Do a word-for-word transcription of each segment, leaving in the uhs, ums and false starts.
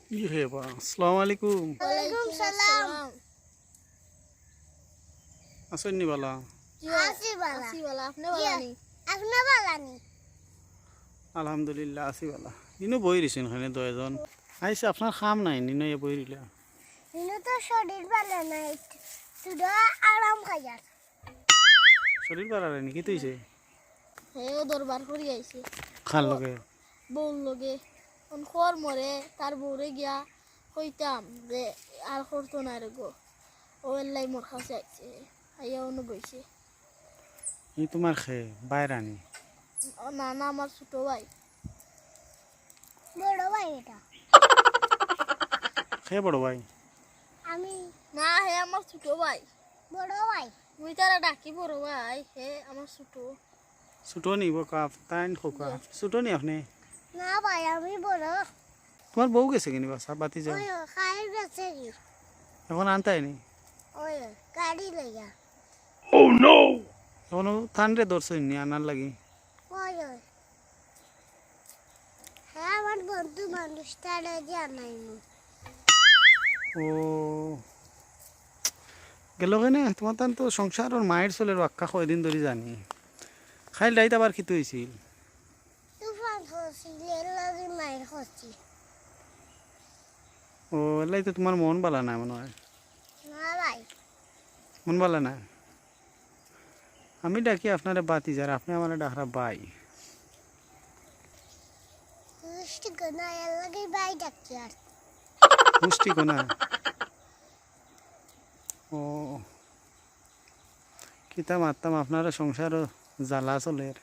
কি হে বা? আসসালামু আলাইকুম। ওয়ালাইকুম সালাম। আছইন নি বালা? জি, আছি বালা। আছি বালা, আপনে বালা নি? আপনে বালা নি? আলহামদুলিল্লাহ, আছি বালা। ইনো বই রইছইন এখানে দুইজন। আইসা, আপনার কাম নাই, ইনো ইয়া বই রইলা। ইনো তো শরীর বালা নাই, তুরা আরাম খাইয়ার। শরীর বালা নাই নি, কিতা অইছে? হেও দরবার করি আইছে। কার লগে? বউর লগে। অন খর মরে, তার বউরে গিয়া কইতাম যে আর করতো না রে গো। ও এল্লাই মোর কাছে আইছে। আইয়া অনো বইছে। ই তোমার খে, বাইরা নি? ও না, না, আমার ছোট ভাই। বড় ভাই এটা। খে বড় ভাই? আমি। না, হে আমার ছোট ভাই। বড় ভাই। মুই তারে ডাকি বড় ভাই, হে আমার ছোট। ছোট নি বা কাফ, তাইন খোকা। ছোট নি আপনে? না ভাই, আমি বড়। তোমার বউ গেছে গি নি বা, বাতিজা? ওই, খাই গেছে গি? এখন আনতায় নি? ওই, গাড়ি লইয়া। এখন তানরে ধরছইন নি আনার লাগি? ওই, ওই। হ্যাঁ, আমার বন্ধু মানুষ, তারে দিয়া নাই মু। ও। গেল কেনে? তোমার তান তো সংসারর মাইর চলের বাক্কা কয়দিন ধরি জানি। খাইল রাইত আবার কিতা অইছিল? তুফান করছিল, এর লগে মাইর করছি। ও, এলাই তো তোমার মন বালা নাই মনে হয়। না ভাই। মন বালা নাই? আমি ডাকি আপনারে বাতিজার, আপনে আমারে ডাকরা ভাই। গুষ্টি গোনা, এর লগে ভাই ডাকি আর। গুষ্টি গোনা? ও, কিতা মাততাম, আপনার সংসারও জ্বালা চলের।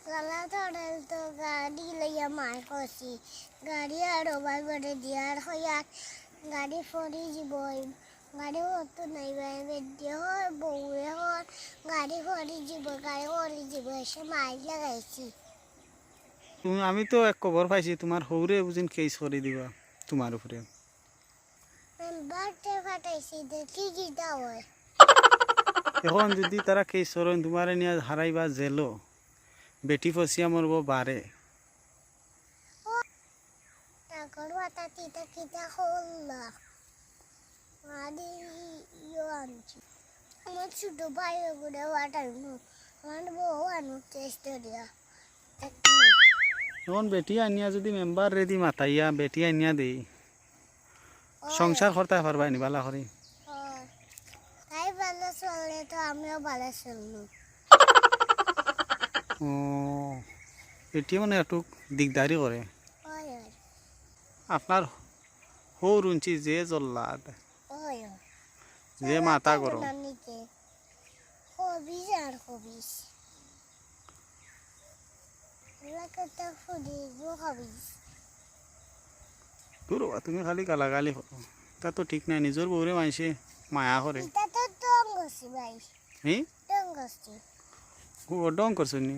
জ্বালা চলের তো গাড়ি লইয়া মাইর করছি। গাড়ি আর ওভার করে দিয়ার হইয়ার গাড়ি ফরি যাব। গাড়ি অত নাই ভাই, বেদ্যে হয়, বউয়ে হয়, গাড়ি ফরি যাব, গাড়ি ফরি যাব, এসে মাইর লাগাইছি। তুমি, আমি তো এক খবর পাইছি, তোমার হউরে বুঝিন কেস করি দিবা তোমার উপরে। মেম্বারতে ফাটাইছি, দেখি কিতা হয়। এখন যদি তারা কেস করইন, তোমারে নিয়া হারাইবা জেলো, বেটি ফসিয়া মরবো বারে। টাকর মাথা কিতা কিতা করলা। আদি ইয়ো আনছি। আমার ছোট ভাই ওগুলো ফাটাইমু। আমার বউ আনু টেস্ট দিয়া। এখন বেটি আনিয়া যদি মেম্বাররে দি মাতাইয়া বেটি আনিয়া দেই, সংসার করতায় পারবায় নি বালা করি? হয়। তাই ভালা চললে তো আমিও ভালা চলমু। ও, এটি মানে একটু দিকদারি করে। হয়, হয়। আপনার হউর উঞ্চি যে জল্লাদ, হয়, হয়। যে মাথা গরম। নানিকে হবিস আর হবিস। এলাকাটা হবিস, হবিস। দূর হবা, তুমি খালি গালাগালি করো। তা তো ঠিক নাই, নিজর বউরে মাইনষে মায়া করে। এটা তো টং করছি ভাই। হি? টং করছি। ও ঢং করছো নি?